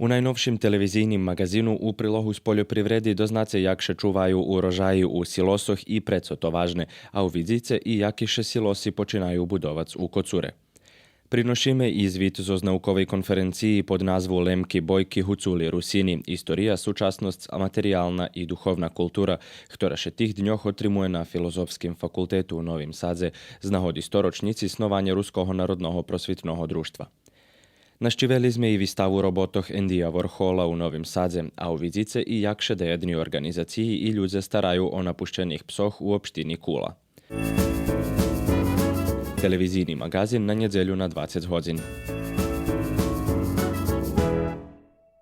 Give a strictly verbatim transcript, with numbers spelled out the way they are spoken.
У найновшим телевизийним маґазину у прилогу з польопривреди дознаце як ше чуваю урожаї у силосох и прецо то важне, а увидзице и яки ше силоси починаю будовац у Коцуре. Приношиме и звит зоз науковей конференциї под назву Лемки бойки гуцули Русини: история, сучасносц, материялна и духовна култура, хтора ше тих дньох отримує на Филозофским факултету у Новим Садзе з нагоди сторочнїци снованя Руского народного просвитного дружтва. Нащивели зме и виставу роботох Ендия Ворхола у Новим Садзе, а увидзице и як ше даєдни орґанизациї и людзе стараю о напущених псох у општини Кула. Телевизийни маґазин на нєдзелю на двацец годзин.